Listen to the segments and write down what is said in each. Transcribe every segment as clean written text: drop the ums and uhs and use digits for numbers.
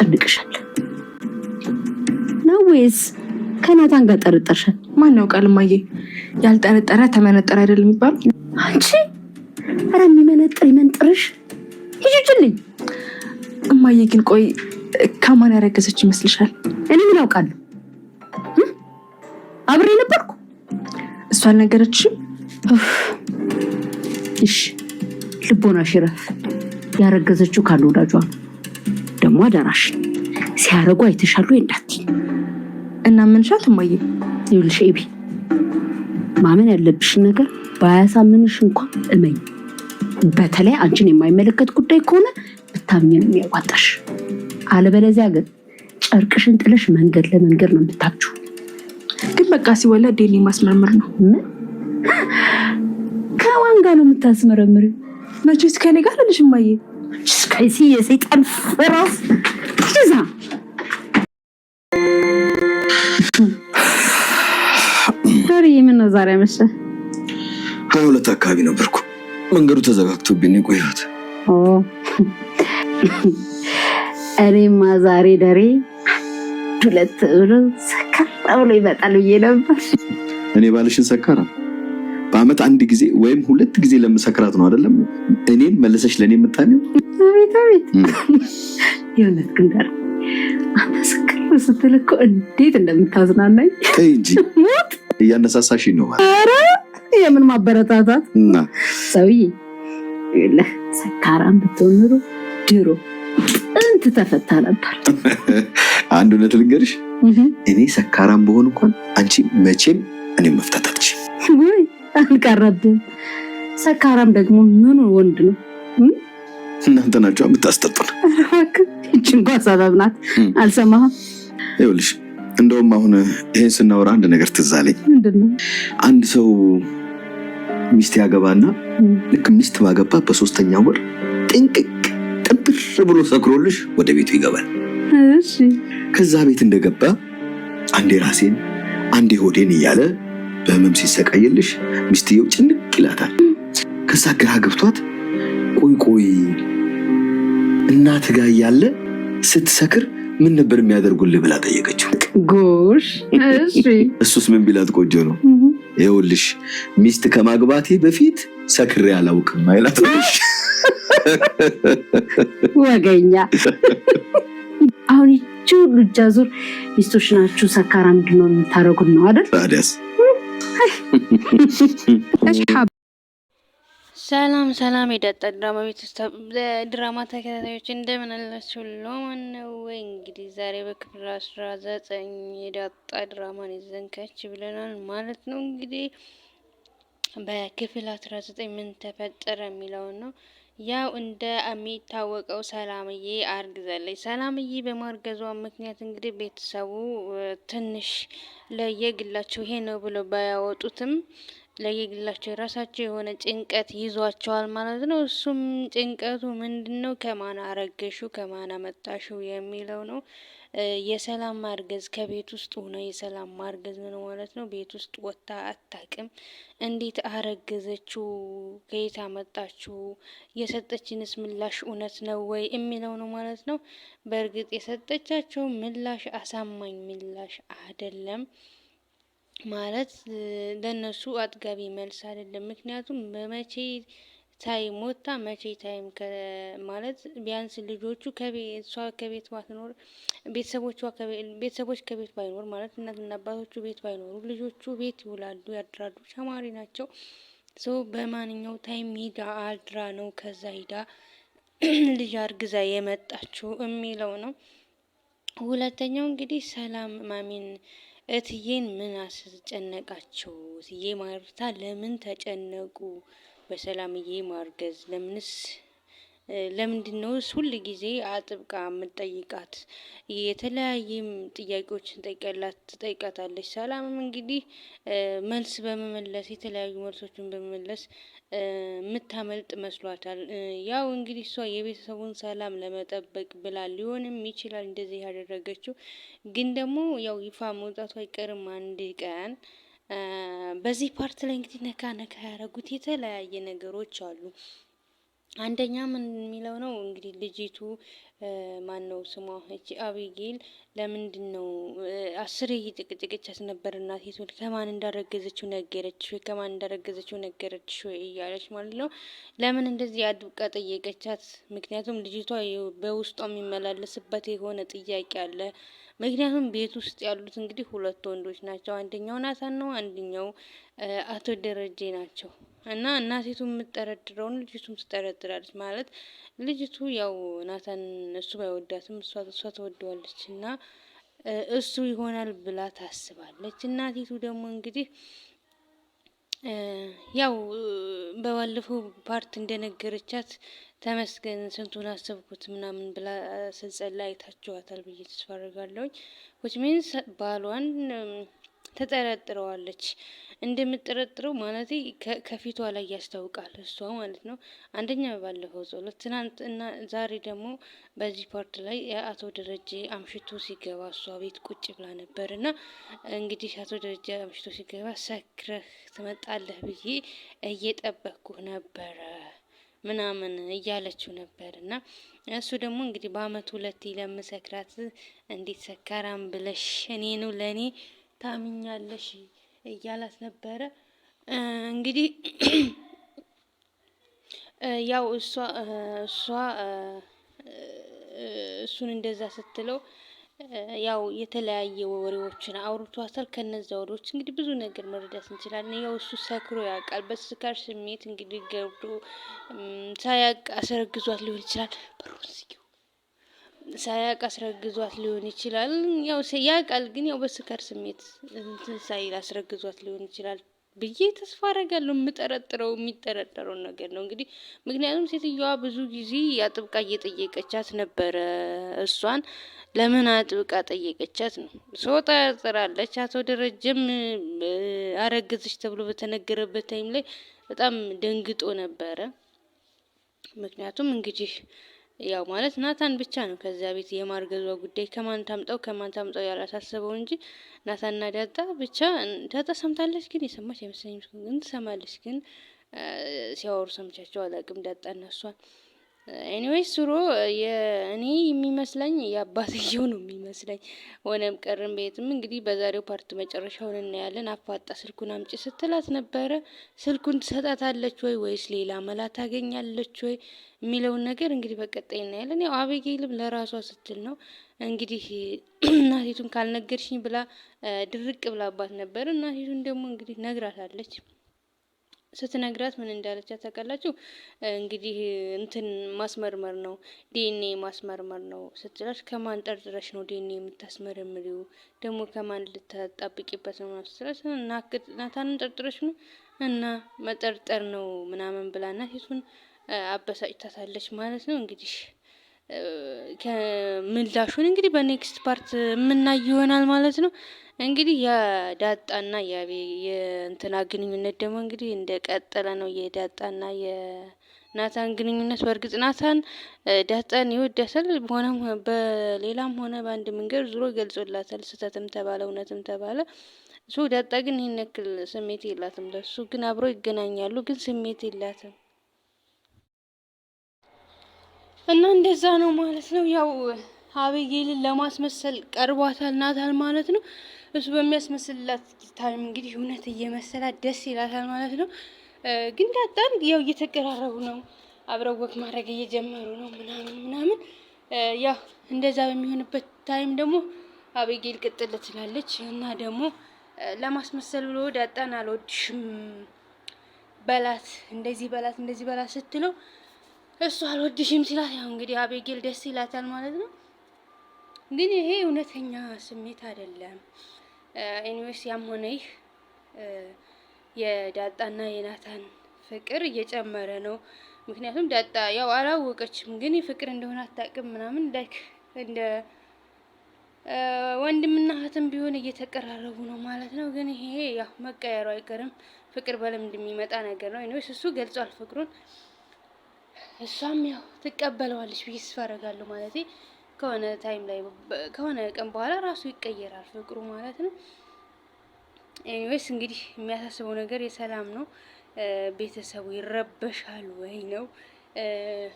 ያስጨንቅሻል ነው ወይስ ከናታን ጋር ጠርጠርሻል? ማን ያውቃል እማዬ፣ ያልጠረጠረ ተመነጠረ አይደል የሚባለው? አንቺ ኧረ የሚመነጥር ይመንጥርሽ። ሂጂልኝ። እማዬ ግን ቆይ ከማን ያረገዘች ይመስልሻል? እኔ ምን አውቃለሁ? አብሬ ነበርኩ። እሷ አልነገረችሽም? እሺ ልቦናሽ ይረፍ። ያረገዘችው ካለ ወዳጇ ነው። ደግሞ አደራሽ ሲያረጉ አይተሻሉ ወይ እንዳትዪ። እና ምንሻት እማዬ? ይኸውልሽ ኤቢ፣ ማመን ያለብሽን ነገር ባያሳምንሽ እንኳን እመኝ። በተለይ አንቺን የማይመለከት ጉዳይ ከሆነ ብታምኝ ነው የሚያዋጣሽ። አለበለዚያ ግን ጨርቅሽን ጥለሽ መንገድ ለመንገድ ነው የምታብጂው። ግን በቃ ሲወለድ ዴሊ ማስመርመር ነው። ምን ከማን ጋር ነው የምታስመረምሪው? መቼስ ከኔ ጋር አለሽ እማዬ። ቀይሲ የሰይጣን ፍራስ ዛ ምን ነው ዛሬ አመሸ? 22 አካባቢ ነበርኩ። መንገዱ ተዘጋግቶብኝ ነው የቆየሁት። እኔማ ዛሬ ደሬ አንድ ሁለት ብሎ ሰከር ብሎ ይመጣል ብዬ ነበር። እኔ ባልሽን ሰካራ በአመት አንድ ጊዜ ወይም ሁለት ጊዜ ለምሰክራት ነው አይደለም? እኔን መለሰሽ ለእኔ የምታሚው? አቤት አቤት! የእውነት ግን ደሬ አንተ ስክር ስትል እኮ እንዴት እንደምታዝናናኝ ተይ እንጂ እያነሳሳሽኝ ነው ማለት። ኧረ የምን ማበረታታት እና ሰውዬ፣ ይኸውልህ ሰካራም ብትሆን ኑሮ ድሮ ጥንት ተፈታ ነበር። አንድ እውነት ልንገርሽ፣ እኔ ሰካራም ብሆን እንኳን አንቺ መቼም እኔም መፍታት አትችይም። ወይ አልቀረብህም። ሰካራም ደግሞ ምኑ ወንድ ነው? እናንተ ናቸው የምታስጠጡን። ኧረ እባክህ ይህች እንኳን ሰበብ ናት። አልሰማህም? ይኸውልሽ እንደውም አሁን ይሄን ስናወራ አንድ ነገር ትዝ አለኝ። ምንድን ነው? አንድ ሰው ሚስት ያገባና ልክ ሚስት ባገባ በሶስተኛ ወር ጥንቅቅ ጥብር ብሎ ሰክሮልሽ ወደ ቤቱ ይገባል። እሺ ከዛ ቤት እንደገባ አንዴ ራሴን አንዴ ሆዴን እያለ በህመም ሲሰቃይልሽ ሚስትየው ጭንቅ ይላታል። ከዛ ግራ ገብቷት ቆይ ቆይ እናት ጋ እያለ ስትሰክር ምን ነበር የሚያደርጉልህ ብላ ጠየቀችው። ጎሽ። እሺ እሱስ ምን ቢላት ቆንጆ ነው፣ ይኸውልሽ ሚስት ከማግባቴ በፊት ሰክሬ አላውቅም አይላት። ወገኛ። አሁን ይቺ ሁሉ እጅ አዙር ሚስቶች ናችሁ ሰካራም ምንድን ነው የምታደርጉት ነው አይደል? ታዲያስ። ሰላም ሰላም፣ የዳጣ ድራማ ቤተሰብ ድራማ ተከታታዮች እንደምን አላችሁ? ሎማን ነው ወይ? እንግዲህ ዛሬ በክፍል 19 የዳጣ ድራማን ይዘን ከች ብለናል ማለት ነው። እንግዲህ በክፍል 19 ምን ተፈጠረ የሚለውን ነው። ያው እንደሚታወቀው ሰላምዬ አርግዛለች። ሰላምዬ በማርገዟ ምክንያት እንግዲህ ቤተሰቡ ትንሽ ለየግላቸው ይሄ ነው ብለው ባያወጡትም ለየግላቸው የራሳቸው የሆነ ጭንቀት ይዟቸዋል ማለት ነው። እሱም ጭንቀቱ ምንድን ነው? ከማን አረገሹ፣ ከማን አመጣሹ የሚለው ነው። የሰላም ማርገዝ ከቤት ውስጥ ሆነ የሰላም ማርገዝ ነው ማለት ነው። ቤት ውስጥ ወጥታ አታቅም። እንዴት አረገዘችው? ከየት አመጣችው? የሰጠችንስ ምላሽ እውነት ነው ወይ የሚለው ነው ማለት ነው። በእርግጥ የሰጠቻቸው ምላሽ አሳማኝ ምላሽ አይደለም። ማለት ለነሱ አጥጋቢ መልስ አይደለም። ምክንያቱም በመቼ time ወጥታ መቼ time ማለት ቢያንስ ልጆቹ እሷ ከቤት ባትኖር ቤተሰቦች ከቤት ባይኖር ማለት እናትና አባቶቹ ቤት ባይኖሩ ልጆቹ ቤት ይውላሉ፣ ያድራሉ። ተማሪ ናቸው። ሰው በማንኛው time ሂዳ አድራ ነው ከዛ ሂዳ ልጅ አርግዛ የመጣችው የሚለው ነው። ሁለተኛው እንግዲህ ሰላም ማሚን እትዬን ምን አስጨነቃቸው? እትዬ ማርታ ለምን ተጨነቁ? በሰላምዬ ማርገዝ ለምንስ ለምንድን ነው ሁል ጊዜ አጥብቃ የምትጠይቃት? የተለያየም ጥያቄዎችን ጠይቀላት ትጠይቃታለች። ሰላምም እንግዲህ መልስ በመመለስ የተለያዩ መልሶችን በመመለስ የምታመልጥ መስሏታል። ያው እንግዲህ እሷ የቤተሰቡን ሰላም ለመጠበቅ ብላ ሊሆንም ይችላል እንደዚህ ያደረገችው። ግን ደግሞ ያው ይፋ መውጣቱ አይቀርም አንድ ቀን። በዚህ part ላይ እንግዲህ ነካ ነካ ያደረጉት የተለያየ ነገሮች አሉ። አንደኛ ምን የሚለው ነው እንግዲህ ልጅቱ ማን ነው ስሟ? እቺ አቢጌል ለምንድን ነው አስሬ እየጨቀጨቀቻት ነበር። እናቴቱን ከማን እንዳረገዘችው ነገረች ወይ ከማን እንዳረገዘችው ነገረች ወይ እያለች ማለት ነው። ለምን እንደዚህ አድብቃ ጠየቀቻት? ምክንያቱም ልጅቷ በውስጧ የሚመላለስበት የሆነ ጥያቄ አለ። ምክንያቱም ቤት ውስጥ ያሉት እንግዲህ ሁለት ወንዶች ናቸው። አንደኛው ናታን ነው፣ አንደኛው አቶ ደረጀ ናቸው። እና እናቲቱ የምትጠረጥረውን ልጅቱም ትጠረጥራለች። ማለት ልጅቱ ያው ናታን እሱ ባይወዳትም እሷ ትወደዋለች እና እሱ ይሆናል ብላ ታስባለች። እናቲቱ ደግሞ እንግዲህ ያው በባለፈው part እንደነገረቻት ተመስገን ስንቱን አሰብኩት ምናምን ብላ ስትጸልይ አይታችኋታል ብዬ ተስፋ አደርጋለሁኝ። which means ባሏን ተጠረጥረዋለች። እንደምጠረጥረው ማለት ከፊቷ ላይ ያስታውቃል፣ እሷ ማለት ነው። አንደኛ ባለፈው ጸሎት ትናንት እና ዛሬ ደግሞ በዚህ part ላይ አቶ ደረጀ አምሽቶ ሲገባ እሷ ቤት ቁጭ ብላ ነበር እና እንግዲህ አቶ ደረጀ አምሽቶ ሲገባ ሰክረህ ትመጣለህ ብዬ እየጠበቅኩህ ነበረ ምናምን እያለችው ነበር እና እሱ ደግሞ እንግዲህ በአመት ሁለቴ ለምሰክራት እንዴት ሰካራም ብለሽ እኔ ነው ለእኔ ታምኛለሽ እያላት ነበረ። እንግዲህ ያው እሷ እሱን እንደዛ ስትለው ያው የተለያየ ወሬዎችን አውርቷታል። ከነዛ ወሬዎች እንግዲህ ብዙ ነገር መረዳት እንችላለን። ያው እሱ ሰክሮ ያውቃል። በስካር ስሜት እንግዲህ ገብቶ ሳያውቅ አስረግዟት ሊሆን ይችላል። በሩን ዝጊው ሳያውቅ አስረግዟት ሊሆን ይችላል። ያው ያውቃል፣ ግን ያው በስካር ስሜት እንትን ሳይል አስረግዟት ሊሆን ይችላል ብዬ ተስፋ አደርጋለሁ። የምጠረጥረው የሚጠረጠረውን ነገር ነው እንግዲህ። ምክንያቱም ሴትዮዋ ብዙ ጊዜ አጥብቃ እየጠየቀቻት ነበረ። እሷን ለምን አጥብቃ ጠየቀቻት ነው ሰው ጠርጥራለች። አቶ ደረጀም አረገዘች ተብሎ በተነገረበት time ላይ በጣም ደንግጦ ነበረ። ምክንያቱም እንግዲህ ያው ማለት ናታን ብቻ ነው ከዚያ ቤት የማርገዟ ጉዳይ ከማን ታምጣው ከማን ታምጣው ያላሳሰበው እንጂ ናታንና ዳጣ ብቻ። ዳጣ ሰምታለች፣ ግን የሰማች አይመስለኝም። ግን ትሰማለች፣ ግን ሲያወሩ ሰምቻቸው አላውቅም። ዳጣ እና እሷን anyway ሱሮ እኔ የሚመስለኝ የአባትየው ነው የሚመስለኝ። ሆነም ቀርም ቤትም እንግዲህ በዛሬው part መጨረሻውን እናያለን። አፋጣ ስልኩን አምጪ ስትላት ነበረ። ስልኩን ትሰጣታለች ወይ ወይስ ሌላ መላ ታገኛለች ወይ የሚለውን ነገር እንግዲህ በቀጣይ እናያለን። ያው አቤጌልም ለራሷ ስትል ነው እንግዲህ እናቲቱን ካልነገርሽኝ ብላ ድርቅ ብላባት ነበር። እናቲቱን ደግሞ እንግዲህ ነግራታለች። ስትነግራት ምን እንዳለች ታውቃላችሁ? እንግዲህ እንትን ማስመርመር ነው ዲኤንኤ ማስመርመር ነው ስትላት፣ ከማን ጠርጥረሽ ነው ዲኤንኤ የምታስመረምሪው? ደግሞ ከማን ልታጣብቂበት ነው ስትላት፣ ናታንን ጠርጥረሽ ነው እና መጠርጠር ነው ምናምን ብላ እናቲቱን አበሳጭታታለች ማለት ነው። እንግዲህ ከምላሹን እንግዲህ በ next part የምናይ ይሆናል ማለት ነው። እንግዲህ የዳጣና የእንትና ግንኙነት ደግሞ እንግዲህ እንደቀጠለ ነው። የዳጣና የናታን ግንኙነት በእርግጥ ናታን ዳጣን ይወዳታል። ሆነም በሌላም ሆነ በአንድ መንገድ ዙሮ ገልጾላታል። ስህተትም ተባለ እውነትም ተባለ እሱ ዳጣ ግን ይህን ያክል ስሜት የላትም ለሱ። ግን አብረው ይገናኛሉ፣ ግን ስሜት የላትም እና እንደዛ ነው ማለት ነው። ያው አቤጌልን ለማስመሰል ቀርቧታል ናታል ማለት ነው። እሱ በሚያስመስልላት time እንግዲህ እውነት እየመሰላት ደስ ይላታል ማለት ነው። ግን ዳጣን ያው እየተቀራረቡ ነው፣ አብረው walk ማድረግ እየጀመሩ ነው ምናምን ምናምን። ያው እንደዛ በሚሆንበት time ደግሞ አቤጌል ቅጥል ትላለች እና ደግሞ ለማስመሰል ብሎ ዳጣን አልወድሽም በላት እንደዚህ በላት እንደዚህ በላት ስትለው እሱ አልወድሽም ሲላት ያው እንግዲህ አቤጌል ደስ ይላታል ማለት ነው። ግን ይሄ እውነተኛ ስሜት አይደለም። anyways ያም ሆነ ይህ የዳጣና የናታን ፍቅር እየጨመረ ነው። ምክንያቱም ዳጣ ያው አላወቀችም፣ ግን ፍቅር እንደሆነ አታውቅም ምናምን like እንደ ወንድምና እህትም ቢሆን እየተቀራረቡ ነው ማለት ነው። ግን ይሄ ያው መቀየሩ አይቀርም። ፍቅር በልምድ የሚመጣ ነገር ነው። anyways እሱ ገልጿል ፍቅሩን፣ እሷም ያው ትቀበለዋለች ብዬ ተስፋ አደርጋለሁ ማለት ከሆነ time ላይ ከሆነ ቀን በኋላ ራሱ ይቀየራል ፍቅሩ ማለት ነው። anyways እንግዲህ የሚያሳስበው ነገር የሰላም ነው። ቤተሰቡ ይረበሻል ወይ ነው።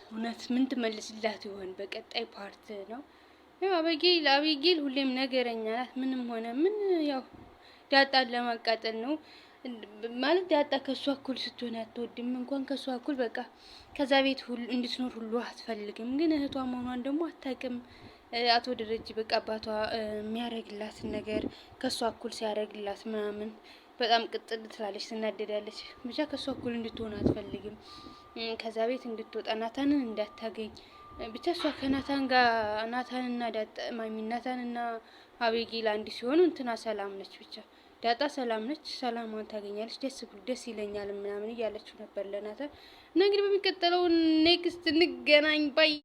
እውነት ምን ትመልስላት ይሆን? በቀጣይ part ነው። ያው አበጌል አቤጌል ሁሌም ነገረኛ ናት። ምንም ሆነ ምን ያው ዳጣን ለማቃጠል ነው ማለት ዳጣ ከእሷ እኩል ስትሆን አትወድም። እንኳን ከእሷ እኩል በቃ ከዛ ቤት እንድትኖር ሁሉ አትፈልግም። ግን እህቷ መሆኗን ደግሞ አታውቅም። አቶ ደረጀ በቃ አባቷ የሚያደርግላትን ነገር ከእሷ እኩል ሲያደርግላት ምናምን በጣም ቅጥል ትላለች፣ ትናደዳለች። ብቻ ከእሷ እኩል እንድትሆን አትፈልግም። ከዛ ቤት እንድትወጣ ናታንን እንዳታገኝ ብቻ እሷ ከናታን ጋር ናታንና ዳጣ ማሚ ናታንና አቤጌል አንድ ሲሆኑ እንትና ሰላም ነች። ብቻ ዳጣ ሰላም ነች፣ ሰላሟን ታገኛለች። ደስ ደስ ይለኛል ምናምን እያለችው ነበር ለናታን እና እንግዲህ በሚቀጥለው next እንገናኝ bye።